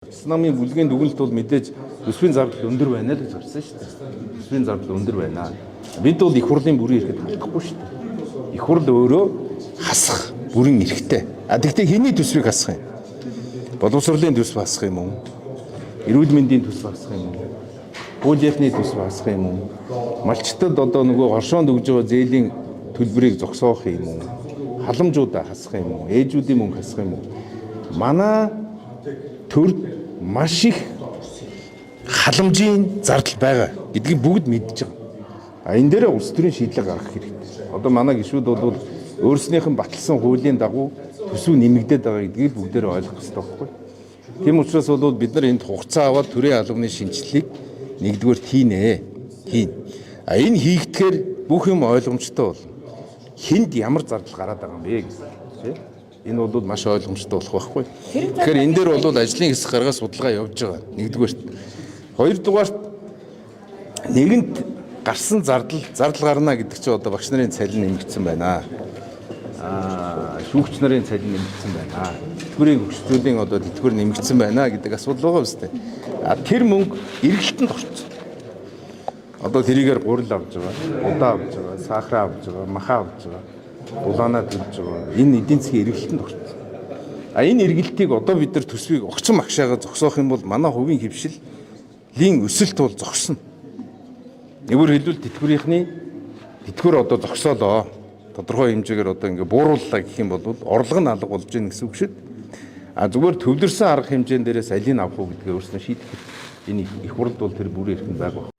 Намын бүлгийн дүгнэлт бол мэдээж төсвийн зардал өндөр байна л гэж гарсан шүү дээ. Төсвийн зардал өндөр байна. Бид бол их хурлын бүрийн эрхэд алдахгүй шүү дээ. Их хурл өөрөө хасах бүрэн эрхтэй. А тэгвэл хэний төсвийг хасах юм? Боловсролын төсв хасах юм уу? Эрүүл мэндийн төсв хасах юм уу? Хуулийнхны төсв хасах юм уу? Малчтад одоо нөгөө хоршоонд өгж байгаа зээлийн төлбөрийг зогсоох юм уу? Халамжуудаа хасах юм уу? Ээжүүдийн мөнгө хасах юм уу? Манай төрд маш их халамжийн зардал байгаа гэдгийг бүгд мэдж байгаа. А энэ дээр улс төрийн шийдлэг гаргах хэрэгтэй. Одоо манай гишүүд бол өөрснийх нь баталсан хуулийн дагуу төсөв нэмэгдээд байгаа гэдгийг бүгдээрээ ойлгох хэрэгтэй байхгүй. Тийм учраас бол бид нар энд хугацаа аваад төрийн албаны шинжилгээг нэгдүгээр хийнэ. Хийн. А энэ хийгдэхээр бүх юм ойлгомжтой болно. Хүнд ямар зардал гараад байгаа юм бэ гэсэн. Тэ? Энэ бол маш ойлгомжтой болох байхгүй. Тэгэхээр энэ дээр бол ажлын хэсэг гаргаа судалгаа явж байгаа. Нэгдүгээрт. Хоёрдугаарт нэгэнт гарсан зардал зардал гарна гэдэг чинь одоо багш нарын цалин нэмэгдсэн байна. Шүүгч нарын цалин нэмэгдсэн байна. Тэтгэврийн хөгжүүллийн одоо тэтгэвэр нэмэгдсэн байна гэдэг асуудал байгаа үстэй. А тэр мөнгө эргэлтэнд орцсон. Одоо тэрийгээр гурил авч байгаа, удаа авч байгаа, сахар авч байгаа, маха авч байгаа, дулаанаа төлж байгаа. Энэ эдийн засгийн эргэлтэнд орцсон. А энэ эргэлтийг одоо бид нар төсвийг огцон багшаага зогсоох юм бол манай хувийн хвшлийн өсөлт бол зогсно. Нэгүр хэлбэл тэтгэврийнхний тэтгэвэр одоо зогсоолоо. Тодорхой хэмжээгээр одоо ингээ буурууллаа гэх юм бол орлого нь алга болж гин гэсэн үг шүү дээ. А зүгээр төвлөрсөн арга хэмжээн дээрээс алийг авах уу гэдгээ өөрснөө шийдэх хэрэгтэй. Энэ их хуралд бол тэр бүрийн эрх нь байгаа.